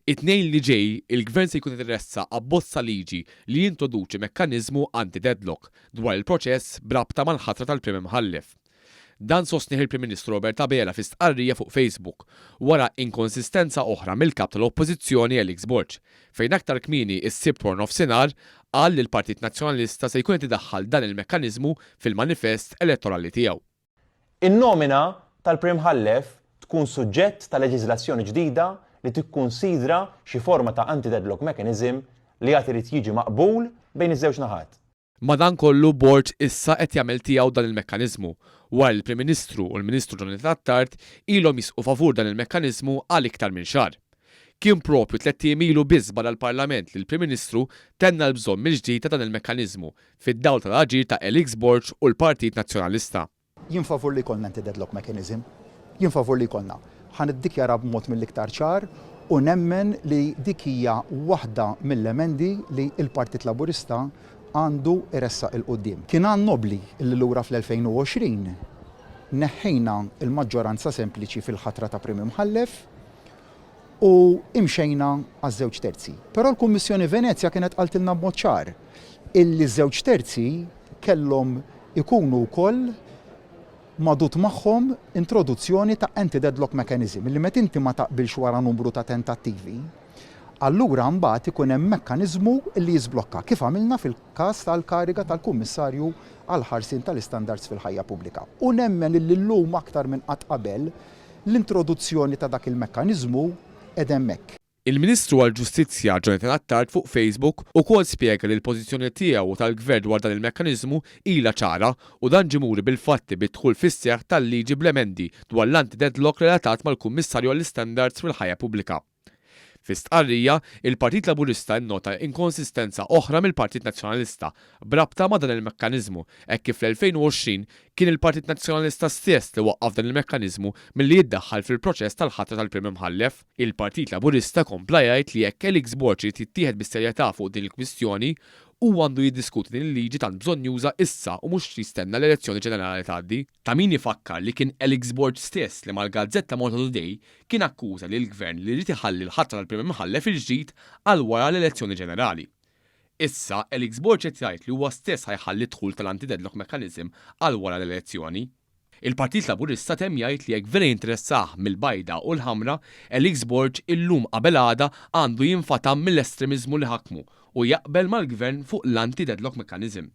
It-Tnejn li ġej, il-Gvern se jkun qed iressaq abbozz ta' liġi li jintroduċi mekkaniżmu anti-deadlock dwar il-proċess b'rabta mal-ħatra tal-Prim Imħallef. Dan sostnieh il-Prim Ministru Robert Abela fi stqarrija fuq Facebook, wara inkonsistenza oħra mill-Kap tal-Oppożizzjoni Alex Borg, fejn aktar kmieni s-Sibt waranofsinhar qal li l-Partit Nazzjonalista se jkun qed idaħħal dan il-mekkaniżmu fil-manifest elettorali tiegħu. In-nomina tal-Prim Mħallef tkun suġġett ta' leġiżlazzjoni ġdida li tikkunsidra xi forma ta' anti-deadlock mechanism li għad irid jiġi maqbul bejn iż-żewġ naħat. Madankollu Borg issa qed jagħmel tiegħu dan il-mekkaniżmu, wara li l-Prim Ministru u l-Ministru Jonathan Attard ilhom jisqu favur dan il-mekkaniżmu għal iktar minn xahar. Kien proprju tlett ijiem ilu biss barra l-Parlament li l-Prim Ministru tenna l-bżonn mill-ġdid ta' dan il-mekkaniżmu fid-dawl tal-aġir ta' Alex Borg u l-Partit Nazzjonalista. Jien favur li jkollna anti-deadlock mechanism. Jien favur li jkollna. Ħa niddikjara b'mod mill-iktar ċar u nemmen li dik hija waħda mill-emendi li l-Partit Laburista għandu jressaq 'il quddiem. Kien għan nobbli li lura fl-2020 neħħejna l-maġġoranza sempliċi fil-ħatra ta' Prim Imħallef u imxejna għaż-żewġ terzi. Però l-Kummissjoni Venezja kienet qaltilna b'mod ċar illi ż-żewġ terzi kellhom ikunu wkoll magħdud magħhom introduzzjoni ta' anti-deadlock mechanism, illi meta inti ma taqbilx wara numru ta' tentattivi, allura mbagħad ikun hemm mekkaniżmu li jiżblokka, kif għamilna fil-każ tal-kariga tal-Kummissarju għall-Ħarsien tal-Istandards fil-Ħajja Pubblika. U nemmen illi llum aktar minn qatt qabel, L-introduzzjoni ta' dak il-mekkaniżmu qiegħda hemmhekk. Il-Ministru għall-Ġustizzja Jonathan Attard fuq Facebook ukoll spjega li l-pożizzjoni tiegħu u tal-Gvern dwar dan il-mekkaniżmu ilha ċara u dan ġie muri bil-fatti bid-dħul fis-seħħ tal-liġi bl-emendi dwar l-anti-deadlock relatat mal-Kummissarju għall-Istandards fil-Ħajja Pubblika. Fi stqarrija, il-Partit Laburista nnota inkonsistenza oħra mill-Partit Nazzjonalista b'rabta ma' dan il-mekkaniżmu hekk kif fl-2020 kien il-Partit Nazzjonalista stess li waqqaf dan il-mekkaniżmu milli jiddaħħal fil-proċess tal-ħatra tal-Prim Imħallef. Il-Partit Laburista kompla jgħid li jekk Alex Borg irid jittieħed bis-serjetà fuq din il-kwistjoni, huwa għandu jiddiskuti din il-liġi tant bżonnjuża issa u mhux jistenna l-elezzjoni ġenerali tgħaddi. Ta' min ifakkar li kien Alex Borg stess li mal-gazzetta Malta Today kien akkuża lill-Gvern li ried iħalli l-ħatra tal-Prim Imħallef il-ġdid għal wara l-elezzjoni ġenerali. Issa, Alex Borg qed jgħid li huwa stess ħa jħalli d-dħul tal-anti-deadlock mechanism għal wara l-elezzjoni. Il-Partit Laburista temm jgħid li jekk vera jinteressah mill-bajda u l-ħamra, Alex Borg illum qabel għada għandu jinfatam mill-estremiżmu li ħakmu u jaqbel mal-Gvern fuq l-anti-deadlock mechanism.